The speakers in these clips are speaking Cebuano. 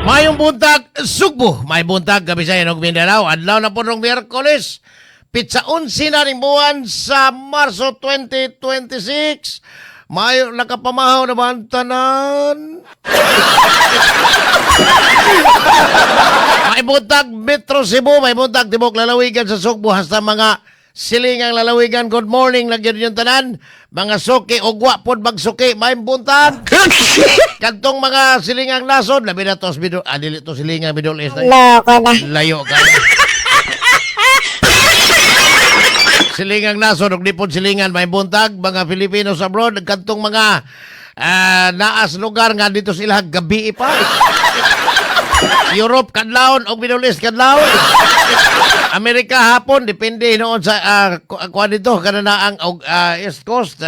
Mayong buntag, Sugbo. May buntag, gabi sa og Mindanao. Adlaw na po ng Miyerkules. Pitsa 11 na ring buwan sa Marso 2026. Mayo nakapamahaw na ba ang tanan? May buntag, Metro Cebu. May buntag, tibok lalawigan sa Sugbo. Hasta mga silingang lalawigan. Good morning, nagyan yung tanan. Mga suki, ugwa pod magsuki. May buntag. Kantong mga silingang nasod, labi na to sa Middle, dili to silingang Middle East. Loko na. Layo ka. Silingang nasod, ug di pod silingan, may buntag, mga Filipinos abroad, kantong mga naas lugar nga dito sila gabi pa. Europe kadlawon og Middle East kadlawon. Amerika hapon, depende noon sa kuan dito kana na ang og, East Coast,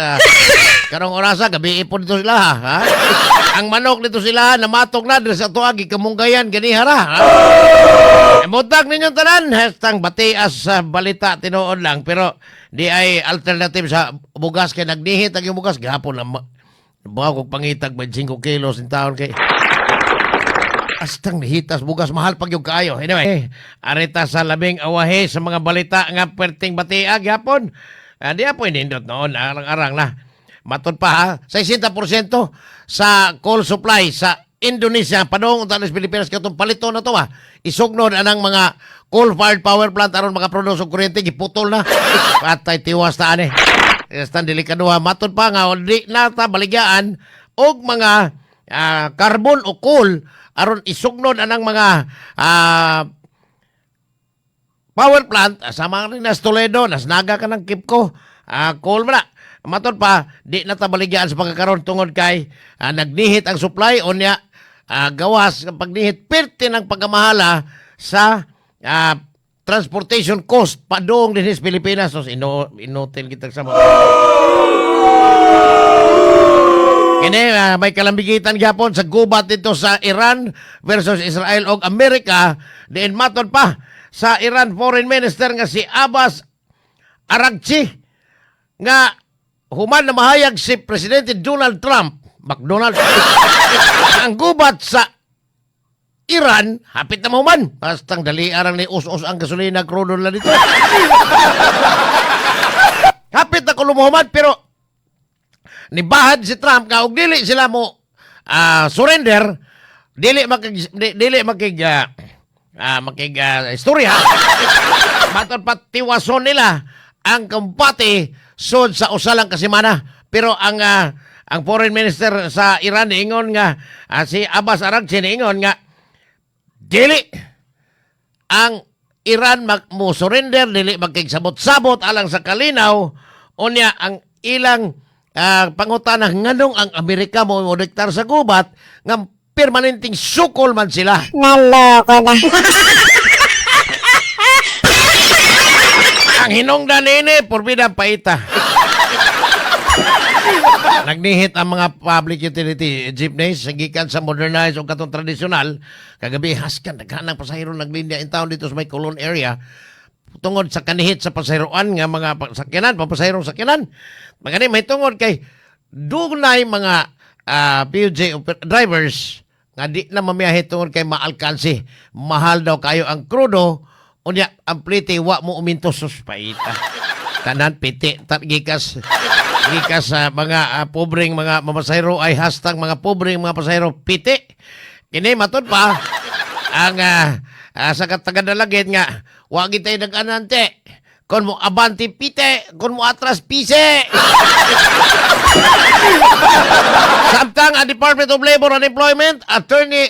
karong orasa gabi po dito sila ha. Ang manok dito sila namatog na diri sa tuag gikamunggayan ganiha ra. Ha? Mutag ninyong tanan, hastang batias sa balita tinuod lang, pero di ay alternative sa bugas kay nagnihit ang yung bugas gahapon lang buha kog pangitag 5 kilos in taon kay astang nihitas bugas mahal pag yung kaayo. Anyway, arita sa labing awahe sa mga balita nga perting batia gyapon. Di po inindot noon, arang-arang na. Matod pa ha, 60% sa coal supply sa Indonesia, padung unta sa Pilipinas katong palito na to ha. Isugnod anang mga coal-fired power plant aron makaproduce og kuryente, giputol na. Patay tiwas ta ani. Estang delikado ha. Matod pa nga di na ta baligyaan og mga carbon o coal aron isugnod anang mga power plant, sama rin nas Toledo, nas Naga ka ng Kipko, coal man na. Matod pa, di na ta baligyaan sa pagkakaroon tungod kay nagnihit ang supply unya gawas ang pagnihit pirti ng pagkamahala sa transportation cost padung dinhi sa Pilipinas. So, inutil kitag sa mga Kini may kalambigitan gyapon sa gubat dito sa Iran versus Israel og Amerika. Diin matod pa sa Iran Foreign Minister nga si Abbas Araghchi nga human na mahayag si Presidente Donald Trump, McDonald, ang gubat sa Iran hapit na mahuman. Bastang dali arang ni us-us ang gasolina krudo na dito. Hapit na kulumuhuman pero nibahad si Trump nga og dili sila mo surrender, dili makig makig istorya. Matod pa tiwason nila ang kumbate sud sa usa lang ka semana. Pero ang foreign minister sa Iran niingon nga si Abbas Araghchi niingon nga dili ang Iran mag mo surrender, dili makigsabot-sabot alang sa kalinaw. Unya ang ilang pangutana nganong ang Amerika mo modiktar sa gubat nga permanenteng sukol man sila. Naloko na. Ang hinungdan nini porbida paita. Nagnihit ang mga public utility jeepneys gikan sa modernized o katong tradisyonal. Kagabi haskan daghan ang pasahero naglinya in town dito sa may Colon area tungod sa kanihit sa pasaheroan nga mga sakyanan, papasaherong sakyanan. Magani may tungod kay dunay mga PUJ drivers nga di na mamiyahe tungod kay maalkansi. Mahal daw kayo ang krudo, unya ang plite wa mo uminto, sus paita. Tanan piti gikas gikas sa mga pobreng mga mamasahero ay hastang mga pobreng mga pasahero piti. Kini matud pa ang sa tagadalagit nga wa gitay nag-anante. Kon mo abanti pite, kon mo atras pise. Samtang ang Department of Labor and Employment, Attorney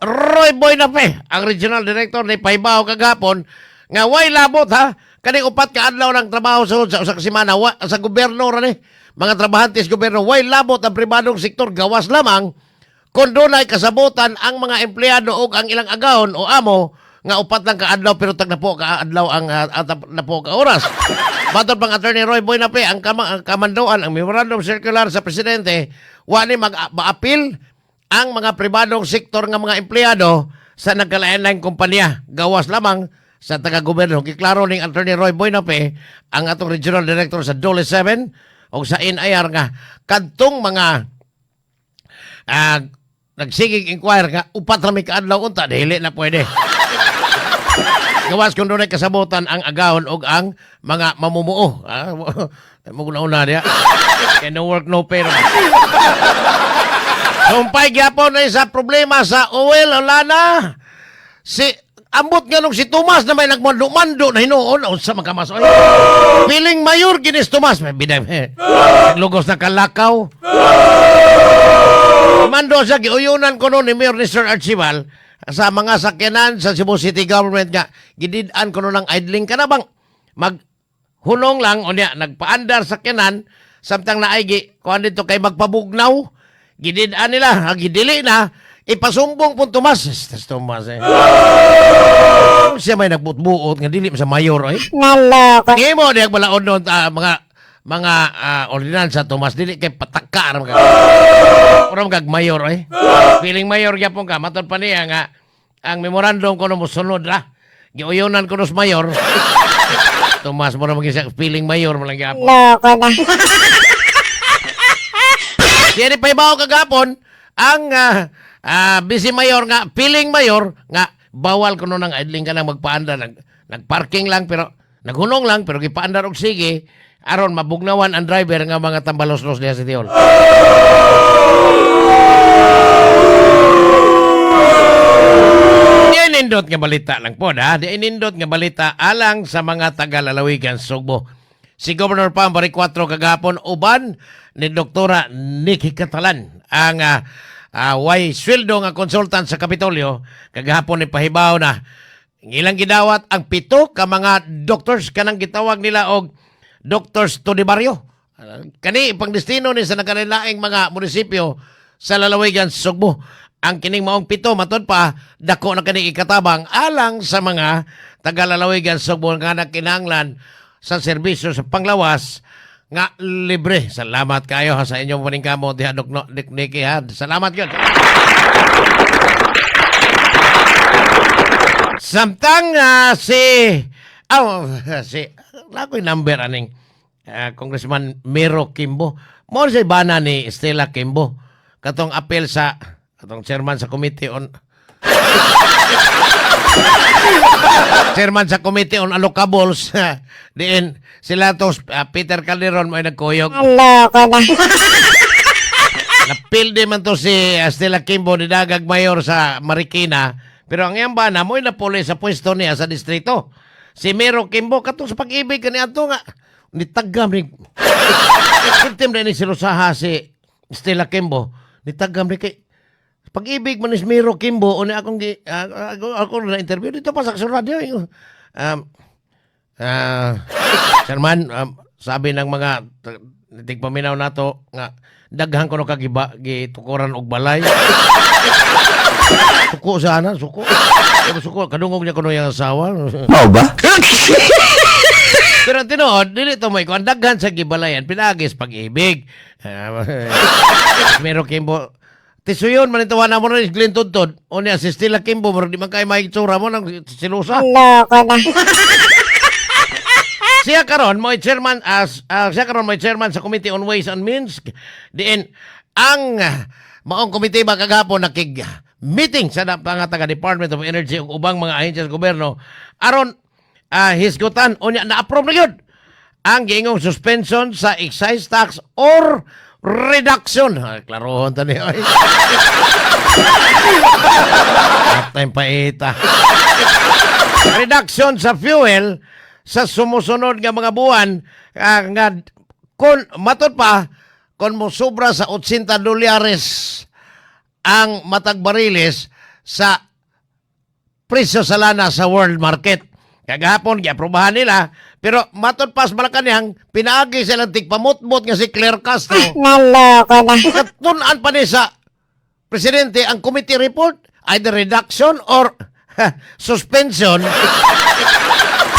Roy Boynafe, ang Regional Director ni Paybaw kagapon, nga way labot ha, kaning 4 ka adlaw ng trabaho sa usa ka semana wa, sa gobyerno ra ni, mga trabahante sa gobyerno, way labot ang pribadong sektor, gawas lamang kung dunay kasabutan ang mga empleyado o ang ilang agawon o amo nga 4 lang ka adlaw pero tag napo ka adlaw ang napo ka oras. Matod pang Attorney Roy Boynafe, ang kamanduan, ang memorandum circular sa presidente, wa ni mag-maapil ang mga pribadong sektor nga mga empleyado sa nagkalain-laing kumpanya. Gawas lamang sa taga-gobyerno. Giklaro ning Attorney Roy Boynafe, ang atong Regional Director sa Dole 7 o sa NIR nga kadtong mga nagsigig inquire nga upat ra mi kaadlaw unta, dili na pwede. Gawas kung dunay kasabutan ang agahon og ang mga mamumuo. Ah, mo una diya. Kaya no work, no pay. Sumpay gyapon na sa problema sa oil o lana. Si ambot nga nung si Tomas na may nagmando-mando na hinuon unsa man ka, Mas, oy. Feeling mayor ginis Tomas may biday. Lugos na kalakaw. Mando siya, giuyunan ko noon ni Mayor ni Sir Archival sa mga sakyanan sa Cebu City Government nga gidid-an ko ng idling ka na bang maghunong lang unya nagpaandar sakyanan samtang naay gi kuan dito kay magpabugnaw, gidid-an nila ha, gidili na ipasumbong pun Tomas. Tas Tomas eh siya may nagbutbuot nga dili man sa mayor oy. Naloko. Ngimo diag balaod noon mga ordinansa Tomas, dili kay pataka ra mga ora kag mayor oy. Feeling mayor gyapon ka. Matod pa niya nga ang memorandum ko no mosunod ra. Giuyonan ko nos mayor. Tomas mo ra maging siya feeling mayor mo lang gyapon. Loko na. Siya ni pahibaw kagapon ang busy mayor nga feeling mayor nga bawal kuno nang idling ka nang magpaandar, nagparking lang pero naghunong lang pero gipaandar og sige aron mabugnawan ang driver nga mga tambaloslos diha sa City Hall. Di nindot nga balita lang po ha. Di nindot nga balita alang sa mga taga-lalawigan Sugbo. Si Governor Pam Baricuatro kagahapon uban ni Doktora Nikki Catalan ang way sweldo nga consultant sa Kapitolyo kagahapon ni pahibaw na ilang gidawat ang pito ka mga doctors kanang gitawag nila og Doctors to the Barrio. Kani pangdestino ni sa nagkanilaing mga munisipyo sa lalawigan sa Sugbo. Ang kining maong pito matod pa dako na kani ikatabang alang sa mga taga-lalawigan sa Sugbo nga nagkinahanglan sa serbisyo sa panglawas nga libre. Salamat kayo ha, sa inyong paningkamot diha Dok no, Dik Niki ha. Salamat yun. Samtang si lakoy number aning Congressman Miro Kimbo. Mo siya bana ni Stella Kimbo katong apel sa katong chairman sa committee on allocables diin sila to Peter Calderon mo ay nagkuyog. Naloko na. Napildi man to si Stella Kimbo ni dagag mayor sa Marikina. Pero ang iyang bana mo'y napuli sa pwesto niya sa distrito. Si Mero Kimbo, katong sa Pag-IBIG kani ato nga nitagam ni Sintim na ni silusaha si Stella Kimbo. Nitagam ni kay Pag-IBIG man ni si Mero Kimbo o ni akong ako na interview dito pa sa Action Radio. Chairman, sabi ng mga tigpaminaw nato nga daghan ko no kagiba gitukuran og balay. Suko sana, suko. Pero suko kadungog niya kuno yang asawa. Mao ba? Pero ang tinuod, dili to may kuan daghan sa gibalayan pinaagis Pag-IBIG. Mero Kimbo Tisuyon man ito na mo na Glenn Tudtod. O niya si Stella Kimbo murag di man kay maitsura mo nang silusa. Loko na. Siya karon mo chairman sa Committee on Ways and Means diin ang maong komite ba kagahapon nakig meeting sa mga taga Department of Energy ug ubang mga ahensya sa gobyerno aron hisgutan unya na-approve na gyud ang giingong suspension sa excise tax or reduction. Ha, klarohon ta ni oy. Atay paita. Reduction sa fuel sa sumusunod nga mga buwan nga kon matod pa kon mo sobra sa 80 dolyares ang matag bariles sa presyo sa lana sa world market. Kagahapon, giaprobahan nila, pero matod pa sa Malacanang, pinaagi silang tigpamutmot nga si Claire Castro. Naloko na. Katun-an pa ni sa presidente ang committee report, either reduction or suspension.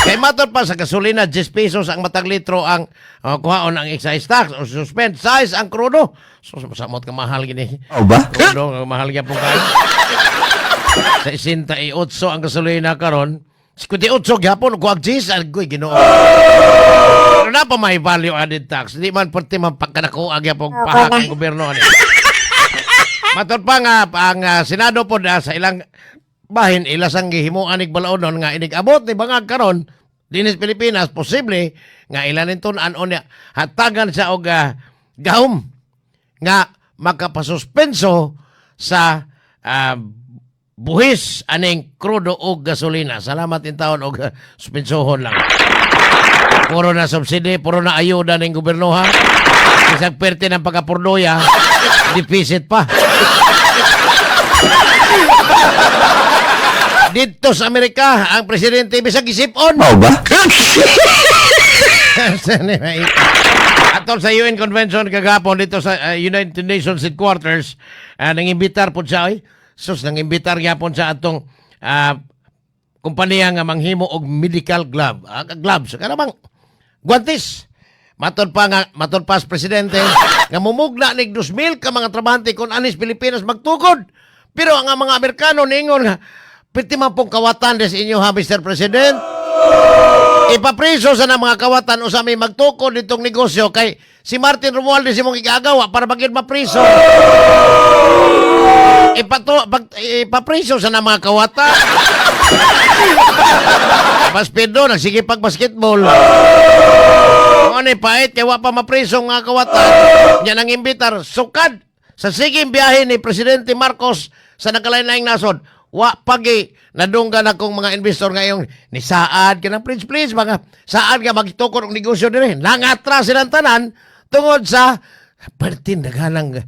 Kay matod pa sa gasolina, 10 pesos ang matag litro ang kuhaon ang excise tax o suspend size ang krudo. So, samot ka mahal gini. Mao ba? Krudo, nga mahal gyapon kayo. Sa 68 ang gasolina karon. 58 gyapon kuag 10 agoy Ginoo. Pero na pa may value added tax. Di man perti man pagkanakuha gyapon pahak ang gobyerno ani. Matod pa nga ang Senado pod sa ilang bahin ila sang gihimuan ig balaodon nga inig abot ni bangag karon dinis Pilipinas, posible nga ila ning tun-an unya hatagan siya og gahom nga makapasuspenso sa buhis aning krudo og gasolina. Salamat in taon og suspensohon lang. Puro na subsidy, puro na ayuda ning gobyerno ha. Isang perte ng pagkapurdoya, deficit pa. Dito sa Amerika, ang presidente bisag isip-on. Mao ba? Atol sa UN Convention kagapon dito sa United Nations Headquarters, nangimbitar po siya ay. Sus, nangimbitar gyapon sa atong kompanya nga manghimo og medical glove. Gloves, kana bang guantes. Matod pa nga, matod pa sa presidente nga mumugna nig 2,000 ka mga trabahante kung anis Pilipinas magtukod. Pero ang mga Amerikano ningon nga piti man pong kawatan des inyo ha, Mr. President. Ipapriso sa na mga kawatan usa may magtukod nitong negosyo kay si Martin Romualdez imong igagawa para bagid mapriso. Ipapriso sa na mga kawatan. Mas Pedro, nagsige pag basketball. Ano ni pait, kay wa pa mapriso ang mga kawatan. Yan ang imbitar. Sukad sa siging biyahe ni Presidente Marcos sa nagkalain-laing nasod. Wa pagi nadunggan akong mga investor ngayong ni saad ka ng please please mga saad nga magtukod og negosyo dinhi. Nangatra silang tanan tungod sa pertin daghanang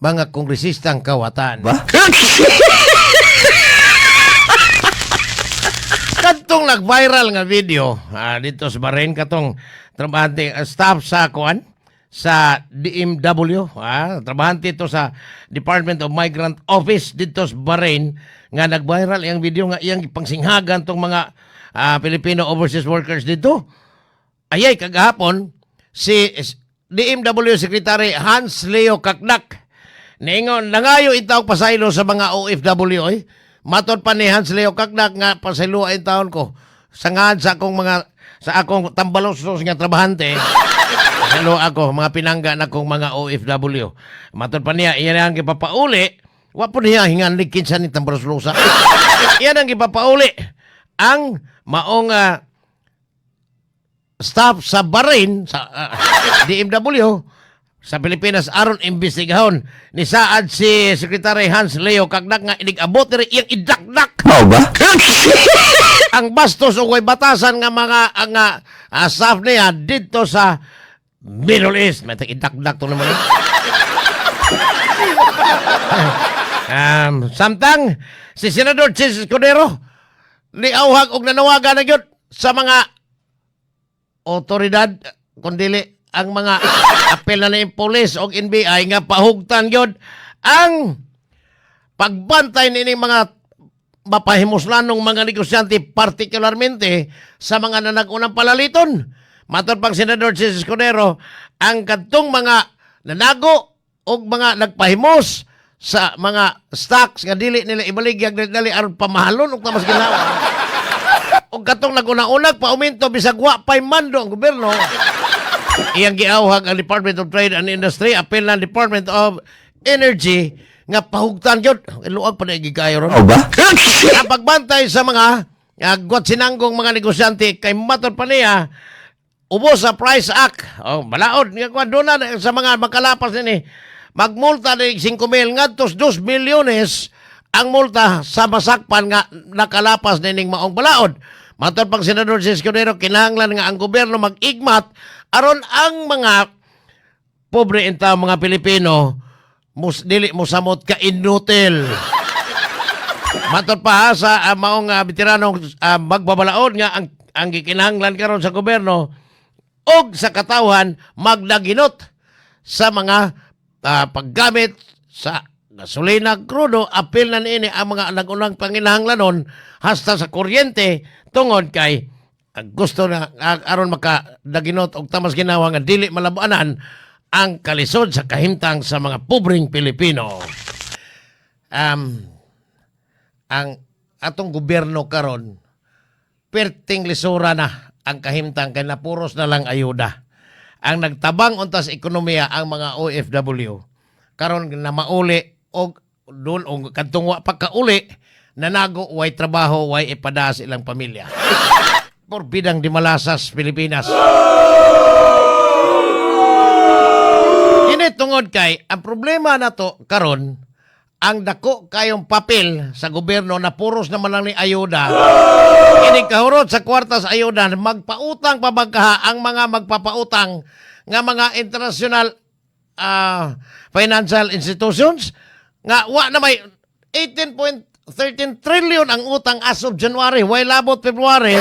mga kongresistang kawatan. Ba? Kadtong nag-viral nga video dito sa Bahrain, katong trabahante, staff sa kuan sa DMW, trabahante ito sa Department of Migrant Office dito sa Bahrain nga nag-viral iyang video nga iyang pangsinghagan tong mga Filipino overseas workers dito. Ayay kagahapon si DMW Secretary Hans Leo Cacdac niingon nangayo intawong pasaylo sa mga OFW eh. Matod pa ni Hans Leo Cacdac nga pasaylo ay taon ko sangad sa akong mga sa akong tambalos nga trabahante. Hello ako, mga pinangga na kong mga OFW. Matod pa niya, iyan ang gipapauli. Wa po niya hingan kinsa ni tambalos-lusa. Iyan ang gipapauli. Ang maong staff sa Bahrain, sa DMW, sa Pilipinas aron imbestigahon ni saad si Secretary Hans Leo Cacdac nga inig-abot diri iyang idakdak Mao ba? Ang bastos o way batasan nga mga ang staff niya dito sa Middle East. May idakdak to naman. Samtang si Senador Chis Escudero niauhag og nanawagan na gyud sa mga otoridad kung dili ang mga apel na ni police og NBI nga pahugtan gyud ang pagbantay nining mga mapahimuslanong mga negosyante, partikularmente sa mga nanag-unang palaliton. Matod pang Senador Chis Escudero, ang kadtong mga nanago og mga nagpahimos sa mga stocks nga dili nila ibaligyag dali aron pamahalon og tamas ginawa. Og katong naguna-unag paumento bisag wa pay mando ang gobyerno. Iyang giawhag ang Department of Trade and Industry, apil ng Department of Energy nga pahugtan gyud. Luag pa na gigayo ron Mao ba? Ang pagbantay sa mga sinanggong mga negosyante kay matod pa niya ubos sa Price Act. Oh, balaod nga kuan doon na sa mga makalapas nini. Magmulta ni 5 mil ngadto 2 bilyones ang multa sa masakpan nga nakalapas nining maong balaod. Matod pang Senador Chis Escudero, kinahanglan nga ang gobyerno mag-igmat aron ang mga pobre inta mga Pilipino mus dili mosamot ka inutil. Matod pa ha, sa maong veteranong magbabalaod nga ang gikinahanglan karon sa gobyerno og sa katawhan magdaginot sa mga paggamit sa gasolina, krudo, apil na niini ang mga nagunang panginahanglanon hasta sa kuryente tungod kay ang gusto na aron makadaginot og tamas ginawa nga dili malabanan ang kalisod sa kahimtang sa mga pobreng Pilipino. Ang atong gobyerno karon perting lisura na ang kahimtang kay napuros na lang ayuda. Ang nagtabang untas ekonomiya ang mga OFW. Karon na mauli Og dul og kadtong wa pa kauli nanago, way trabaho, way ipada sa ilang pamilya. Porbidang di malasas Pilipinas. Kini tungod kay ang problema nato karon, ang dako kayong papel sa gobyerno na puros naman lang ni ayuda. Kini kahurot sa kwarta sa ayuda, magpautang pa bagkaha ang mga magpapautang nga mga international financial institutions nga wa na may 18.13 trillion ang utang as of January, way labot February.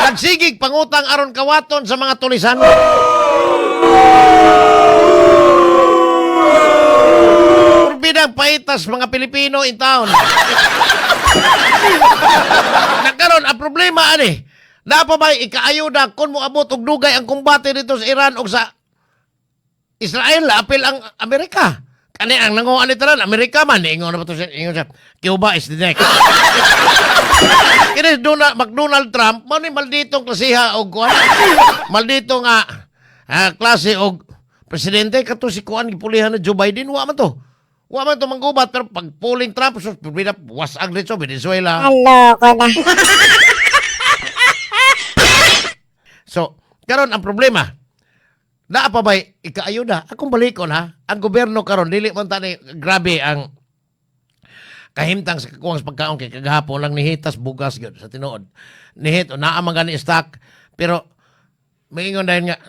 Nagsigig pangutang aron kawaton sa mga tulisan. Porbidang paitas mga Pilipino in town. Nagkaroon, ang problema ani, naa pa ba ikaayuda kung moabot og dugay ang kumbate dito sa Iran o sa Israel, apil ang Amerika. Kani ang nanguan ni tanan, Amerika man ingon na ba to siya, ingon siya, Cuba is the next. Kini Donald, McDonald Trump, mao ni malditong klasiha og kuan. Maldito nga klase og presidente kato si kuan gipulihan ni Joe Biden, wa man to. Wa man to manggubat, pero pag puling Trump, sus, bida wasag dito Venezuela. Naloko na. So, karon ang problema, naa pa ba'y ikaayuda? Akong balikon ha, ang gobyerno karon dili man ta ni grabe ang kahimtang sa kakuwang sa pagkaon kay kagahapon lang nihitas bugas gyud sa tinuod. Nihit o naa man gani stock, pero maingon dahil nga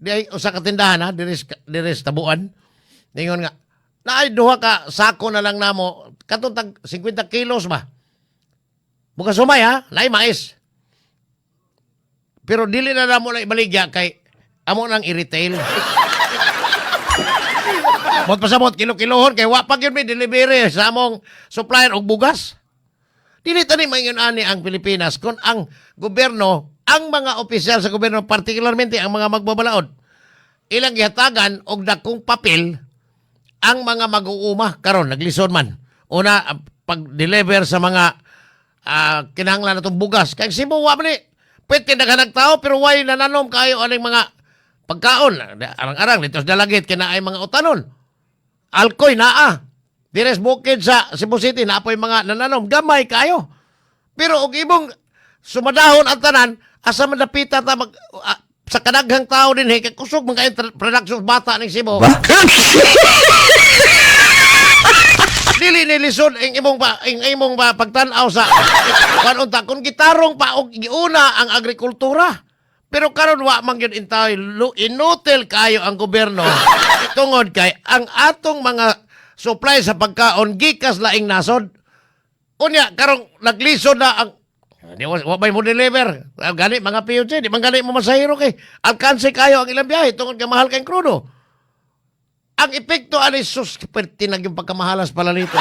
di ay usa ka tindahan ha diri sa Tabuan. Ningon nga naay duha ka sako na lang namo katong tag 50 kilos ba. Bugas sumay ha, naay mais. Pero dili na namo na ibaligya kay amo nang i-retail. Mot pasabot kilo-kilohon kay wa pa gyud may delivery sa among supplier og bugas. Dili tani maingon ani ang Pilipinas kung ang gobyerno, ang mga opisyal sa gobyerno, particularmente ang mga magbabalaod, ilang gihatagan og dakong papel ang mga mag-uuma karon naglisod man. Una, ang pag-deliver sa mga kinahanglan natong bugas. Kay Cebu wa man ni. Pwede daghan tao pero way nananom kayo aning mga pagkaon. Arang-arang dito sa Dalagit kina ay mga utanon. Alkoy naa. Dires bukid sa Cebu City naa po'y mga nananom gamay kayo. Pero og imong sumadahon ang tanan, asa man dapita ta mag, sa kadaghang tao din kay kusog man kayo production bata ning Cebu. Dili ni lisod ang imong pa pagtan-aw sa kuan unta kung gitarong pa og giuna ang agrikultura. Pero karon wa man gyud intawon, inutil kayo ang gobyerno tungod kay ang atong mga supply sa pagkaon gikas laing nasod. Unya karong naglisod na ang di wa, wa may mo deliver. Gani mga PUC, di man gani mo masahiro kay alkanse kayo ang ilang biyahe tungod kay mahal kay krudo. Ang epekto ani, sus, pertinag yung pagkamahalas pala nito.